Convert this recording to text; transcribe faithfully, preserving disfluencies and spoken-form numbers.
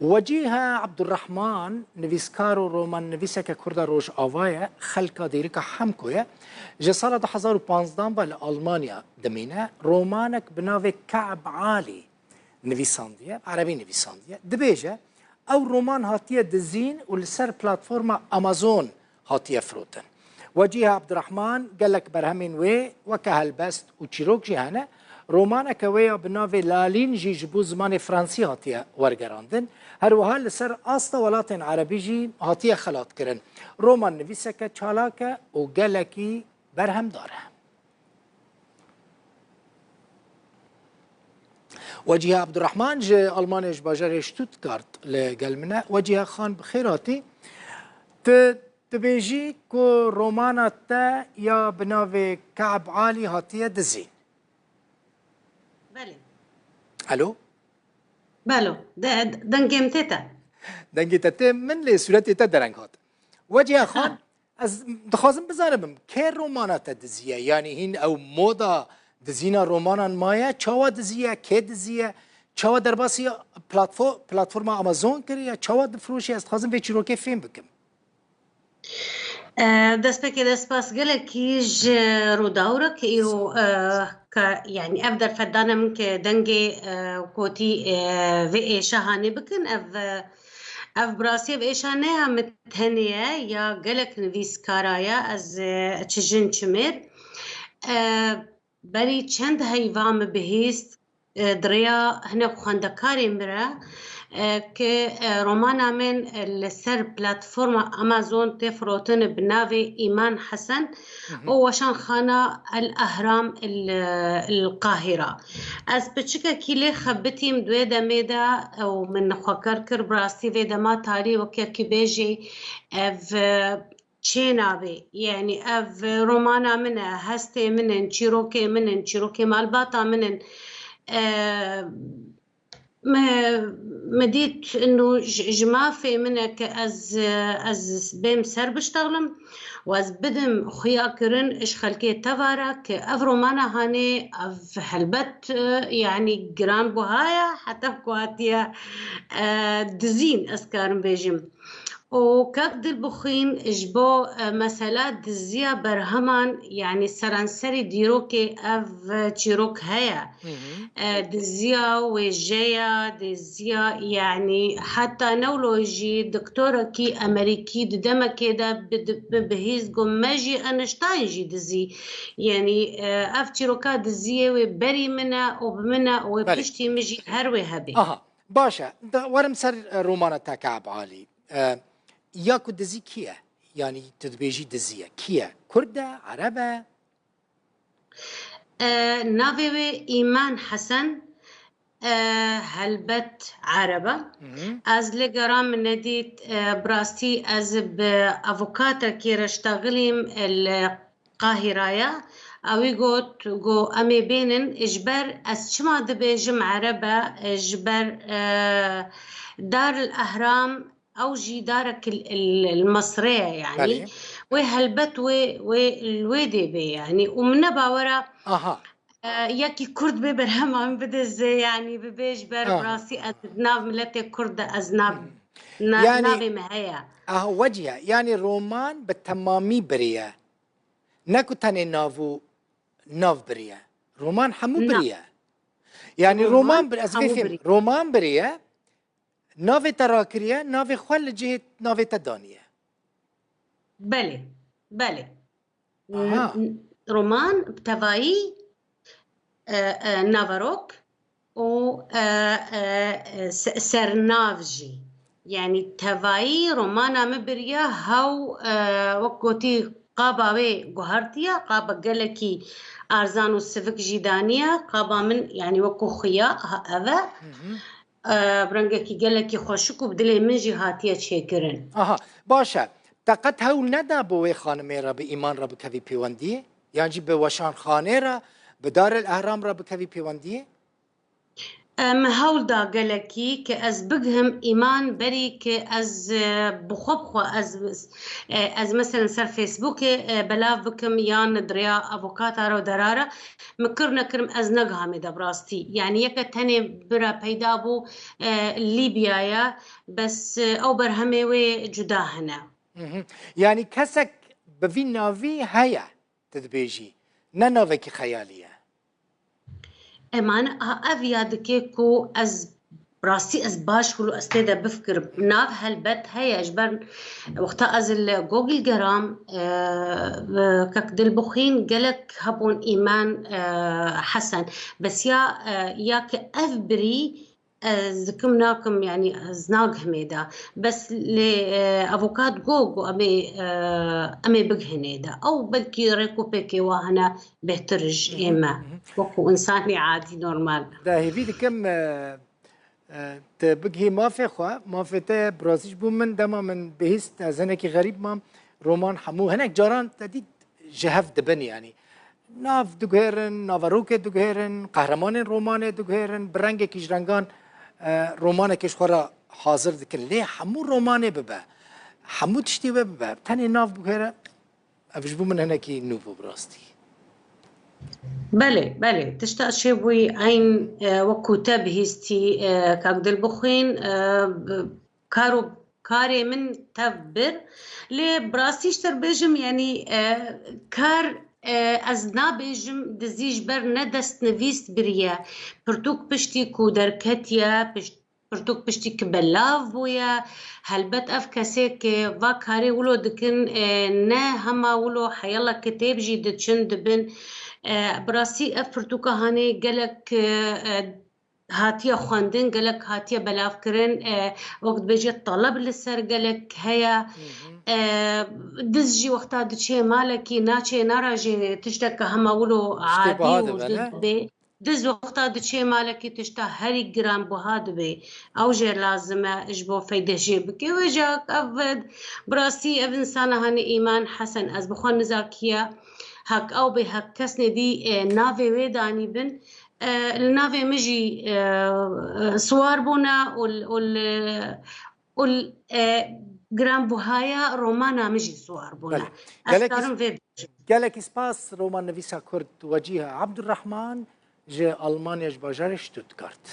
Wecîhe Ebdurrehman, nivîskar û romannivîseke Kurda Rojava ye, xelka dêrika Hemko ye. Ji sala du hezar û panzdeh ve li Almanya dimîne. Romanek bi navê Ka'b Alî nivîsandiye, erebî nivîsandiye. Dibêje, ew roman hatiye dizîn û li ser platforma Amazon hatiye firotin. Wecîhe Ebdurehman gelek berhemên wê weke helbest û çîrok jî hene. Romaneke wê ya bi navê Lalîn jî ji bo zimanê fransî hatiye wergerandin. Her wiha li ser asta welatên erebî jî hatiye xelatkirin. Romannivîseke çalak e û gelekî berhemdar e. Wecîhe Ebdurehman ji Almanyayê, ji bajarê Stuttgart li gel min e. Wecîhe Xan, bi xêr hatî. Tu dibêjî ku romana te ya bi navê Ka'b Alî hatiye dizîn. Belê. Alo? Belo, de, dengê min tê te. Dengê te tê min, lê sûretê te dereng hat. Wecîhe Xan, ez dixwazim bizanibim, kê romana te diziye? Yanî hîn ew moda dizîna romanan maye? Çawa diziye? Kê diziye? Çawa derbasî platfo-, platforma Amazon kiriye? Çawa difiroşe? Ez dixwazim vê çîrokê fêm bikim. E, destpêkê de spas gelekî ji Rûdawr ke îro, e, ke, yanî ev derfet dane min ke dengê, e, kotî, e, vê êşa hanê bikin. Ev, e, ev bi rastî ev êşa ne ya min tenê ye, ya gelek nivîskara ye, ez, e, çi jin çi mêr. E, Berî çend heyva min bihîst, e, di rêya hinek xwendekarên min re, e, ke, e, romana min, e, li ser platforma Amazon tê firotin bi navê Îman Hesen Hı hı. û weşanxana El Ehram el, el Qahira. Ez piçikekî lê xebitîm di wê demê de û min xwe ker kir, bi rastî vê dema tarî wek yekî bêjî ev, e, çênabê. Yanî ev romana min e, hestê min in, çîrokê min in, çîrokê malbata min in. E, me, me dît ino ji, ji mafê min e ke ez, ez bêm ser biştexlim û ez bidim xuya kirin ji xelkê teva re ke ev romana hanê, ev helbet, e, yanî giranbuha ye, heta ku hatiye, e, dizîn, ez karim bêjim. û kek Dilbixwîn ji bo, e, mesela diziya berheman, yanî seranserî dîrokê ev çîrok heye. Hı hı. E, diziya wêjeya, diziya, yanî heta newlo jî doktorekî Amerîkî di demekê de bi, bi, bihîst got, me jî Einstein jî dizî. Yanî, e, ev çîroka diziyê wê berî min e û bi min e û wê Belê. piştî min jî her wê hebê. Aha, baş e. Da, werim ser, e, romana te Ka'b Alî. E, ya ku dizî kî ye? Yanî tu dibêjî dizî ye. Kî ye? Kurd e? Ereb e? E, navê wê Îman Hesen, e, helbet Ereb e. Hı hı. Ez lê gera min nedît, e, bi rastî ez bi avokatekî re ştexilîm, e, li Qahîraya. Ewî got, got, em ê bênin, ji ber ez çima dibêjim Ereb e, ji ber, e, Dar el Ehram, ew jî darek li, li, li Misrê ye, yanî. Belê. Wê helbet wê, wê, li wê dê bê, yanî. Û min ne bawera, Aha. e, yekî Kurd bê berhema min bide zê, yanî, bibe ji ber Aha. rastî ez nav miletê Kurd de, ez nav, Hmm. na, Yanî, navê me heye. Aha, wecî ye. Yanî roman bi temamî biriye. Ne ku tenê nav û nav biriye. Roman hemû Na. biriye. Yanî Roman roman bir, ez vê hemû fêm, biriye. roman biriye, navê te rakiriye, navê xwe li cihê navê te daniye. Belê, belê. Aha. N-, n-, roman bi tevayî, e, e, naverok û, e, e, e, se-, sernav jî. Yanî tevayî romana min biriya hew, e, wek gotî qaba wê guhertiye, qaba gelekî arzan û sivik jî daniye. Qaba min, yanî wekû xuya, ha, ev e. Hı hı. E, bi rengekî gelekî xweşik û bi dilê min jî hatiye çêkirin. Aha, baş e. Te qet hewl neda bi wê xanimê re, bi Îman re bikevî pêwendiyê? Yan jî bi weşanxanê re, bi Darel Ehram re bikevî pêwendiyê? Em hewl da gelekî ke ez bigihim îman berî ke ez, e, bi xwe bi xwe ez, e, ez meselen ser Facebookê, e, belav bikim yan di rêya avokata re û dera re, min kir nekirim ez negihame de bi rastî. Yanî yeke tenê bira peyda bû, e, Lîbya ye, bes, e, ew berhemê wê cuda hene. Mhm. Yanî kesek bi vî navî heye, tu dibêjî. Ne navekî xeyalî ye. Emane, ha, ev ya dike ku ez rastî ez baş wilo ez tê de bifikirim. Nav helbet heye, ji ber wexta ez li Google geram, e, e, kek Dilbixwîn gelek hebûn Îman, e, Hesen. Bes ya, e, ya ke ev birî ez dikim nakim, yanî ez nagihmê de. Bes lê, e, avokat got, got, em ê, e, em ê bigihinê de. Ew belkî rêk û pêkê wa hene bêhtir ji Hı hı, ême. hı hı. Wekû însanê adî normal. De hêvî dikim, e, e, te bigihî mafê xwe, mafê te bi rastî ji bo min dema min bihîst, ez hinekî xerîb mam, roman hemû, hinek caran te dît ji hev dibin, yanî nav diguhêrin, naverokê diguhêrin, qehremanên romanê diguhêrin, bi rengekî ji rengan, e, romanekê ji xwe re hazir dikin. Lê hemû romanê bibe, hemû tiştê wê bibe, tenê nav biguhêre, ev ji bo min hinekî nû bû bi rastî. Belê, belê. Tişta çêbûyî eyn, e, wekû te bihîstî, e, kak Dilbixwîn, e, bi-, kar û karê min tev bir. Lê bi rastî ji te bêjim, yanî, e, kar, e, ez nabêjim dizî ji ber ne destnivîs biriye. Pirtûk piştî ku derketiye, pişt-, pirtûk piştî ki belav bûye. Helbet ev kesê ki va karê wilo dikin, e, ne hema wilo heyala kitêb jî diçin dibin. E, bi rastî ev pirtûka hanê gelek, e, e, hatiye xwendin, gelek hatiye belavkirin, e, wek dibêje taleb li ser gelek heye. Hı hı. E, diz jî wexta diçê malekî, naçê nara jê tiştek ke hema wilo Tiştê adî biha û dibe, ne? Dibê. Diz wexta diçê malekî tişta herî giranbuha dibê. Ew jê lazim e ji bo feyde jê bike. Wê jî ev, bi rastî ev insana hanê Îman Hesen, ez bi xwe nizakiya hek ew bê hek kesnê dî, e, navê wê danî bin. E, li navê min jî, e, e, siwar bûne û l-, û l-, û l-, e, giranbuhaya romana min jî siwar bûne. Belê. Ez Gelekî karim vê bêjim. Gelekî spas romannivîsa Kurd Wecîha Abdurrahman ji Almanya ji bajarê Stuttgart.